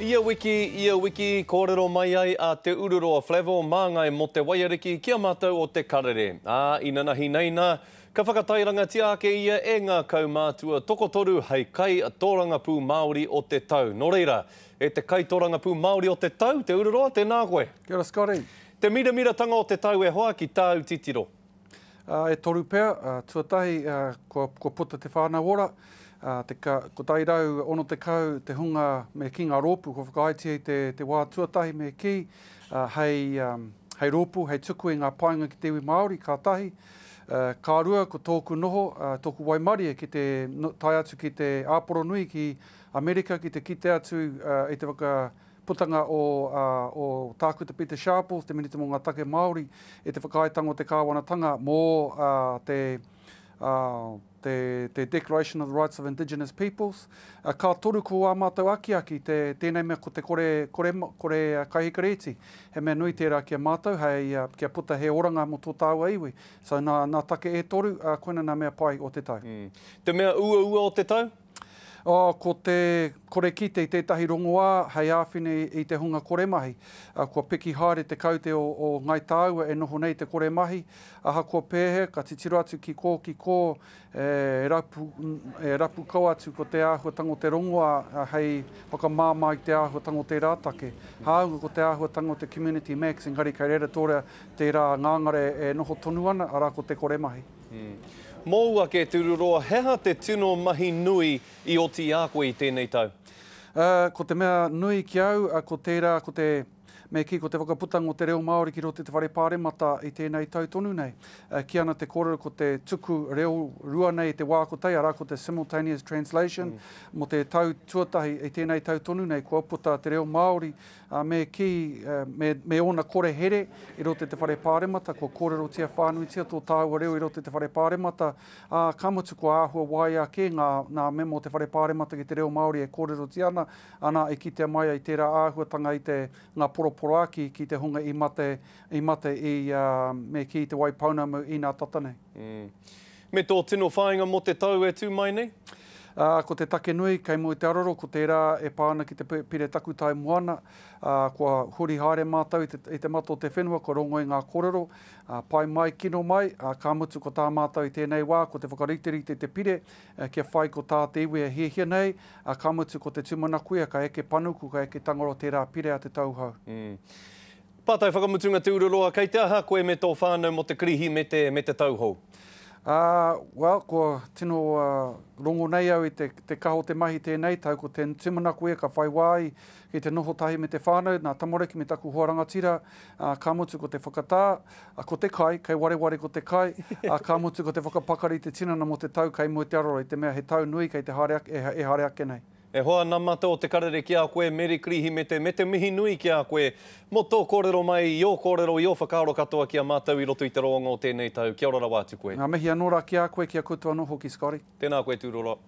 Ia wiki, ia wiki, kōrero mai ai a Te Ururoa Flavell māngai mō te waiariki ki a mātou o Te Karere. Ā, inanahi nei nā, ka whakatairangatia ake ia e ngā kaumātua tokotoru hei kai tōrangapū Māori o te tau. Nō reira, e te kaitōrangapū Māori o te tau, Te Ururoa, tēnā koe. Kia ora Scotty. Te miramiratanga o te tau e hoa ki tāu titiro. E toru pea, tuatahi kua puta te whānau ora, te 160 te hunga me kī ngā rōpū kua whakaaetia i te wā tuatahi me kī hei rōpū, hei tuku i ngā painga ki te iwi Māori, ka tahi. Ka rua, ko tōku noho, tōku waimarie ki te tae atu ki te āporo nui ki Amerika ki te kite atu i te whaka Putanga o o Tākuta Pita Sharples, te Minita mō ngā Take Māori, i te whakaaetanga o te kāwanatanga mō te te te Declaration of the Rights of Indigenous Peoples. Ka toru ko ā mātou akiaki te tēnei mea ko te kore kore kore kaihikarēti. He mea nui tērā ki a mātou hei kia puta he oranga mō tō tāua iwi. So nā nā take e toru, koina nā mea pai o te tau. Te mea uaua o te tau? Oh, ko te kore kite i tētahi rongoā hei āwhina i te hunga kore mahi. Kua piki haere te kaute o, o Ngai Tāua e noho nei te kore mahi. Ahakoa pēhea, ka titiro atu ki kō, ki kō, e rapu, e rapu kau atu ko te āhuatanga o te rongoā hei whakamāmā i te āhuatanga o tērā take. Hāunga ko te āhuatanga o te Community Max, engari kei reira tōrea tērā ngangare e noho tonu ana, arā ko te kore mahi. Mōu ake, Te Ururoa, he aha te tino mahi nui i oti i a koe i tēnei tau? Ko te mea nui ki au, ko tērā, ko te, me kī, ko te whakaputanga o te reo Māori ki roto i te Whare Pāremata i tēnei tau tonu nei. Kī ana te kōrero ko te tuku reo rua nei i te wā kotahi, arā, ko te simultaneous translation, mō te tau tuatahi i tēnei tau tonu nei, kua puta te reo Māori Ā, me kī, me, me ōna kore here i roto i te Whare Pāremata, kua kōrerotia whānuitia tō tāua reo i roto i te Whare Pāremata, ā, ka mutu kua āhua waea kē ngā, ngā mema o te Whare Pāremata ki te reo Māori e kōrerotia ana, ana, i kitea mai ai tērā āhuatanga i te, ngā poroporoāki ki te hunga i mate, i mate i, ā, me kī, i Te Waipounamu inā tata nei. Mm. Me tō tino whāinga mō te tau e tū mai nei? Ā, ko te take nui kei mua i te aroro, ko tērā e pā ana ki te pire takutai moana, ā, kua huri haere mātou i te, i te mata o te whenua, kua rongo i ngā kōrero, ā, pai mai, kino mai, ā, ka mutu ko tā mātou i tēnei wā, ko te whakariterite te pire, kia whai ko tā te iwi e hiahia nei, ā, ka mutu ko te tūmanako ia ka eke panuku, ka eke tangaro tērā pire a te tauhou. Pātai whakamutunga Te Ururoa, kei te aha koe me tō whānau mō te Kirihimete me te tau hou? Ā, well, kua tino rongo nei au i te, te kaha o te mahi tēnei tau, ko te tūmanako ia ka whai wā i ki te noho tahi me te whānau, nā tamariki me taku hoa rangatira, ā, ka mutu ko te whakatā, ā, ko te kai, kei wareware ko te kai, ā, ka mutu ko te whakapakari i te tinana mō te tau kei mua i te aroro, i te mea he tau nui kei te haere ake, e, e haere ake nei. E hoa ana mata o te karere ki a koe, Meri Kirihimete, me te mihi nui ki a koe mō tō kōrero mai, i ō kōrero, i ō whakaaro katoa ki a mātou i roto i te roanga o tēnei tau. Kia ora rawa atu koe. Ngā mihi anō rā ki a koe, ki a koutou anō hoki, Scotty. Tēnā koe Tūroro.